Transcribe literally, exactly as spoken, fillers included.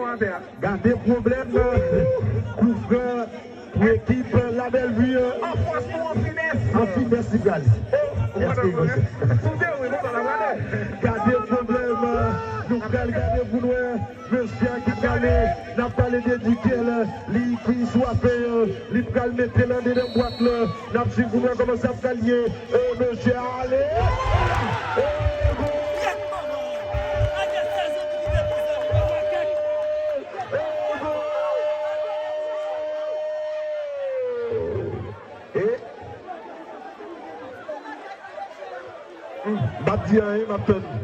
Gade pwoblèm koufran pou ekip Labèl Vi. An fòs pou an finès. An finès li pral. Èske gade pwoblèm, nou pral gade pou n wè mesye a ki pral, n ap pale de Dikel, li ki swafe, li pral mete l andedan bwat la. N ap swiv pou n wè kòman sa pral ye. E mesye ale. E gol! E gol! E m p ap di anyen, m ap tann.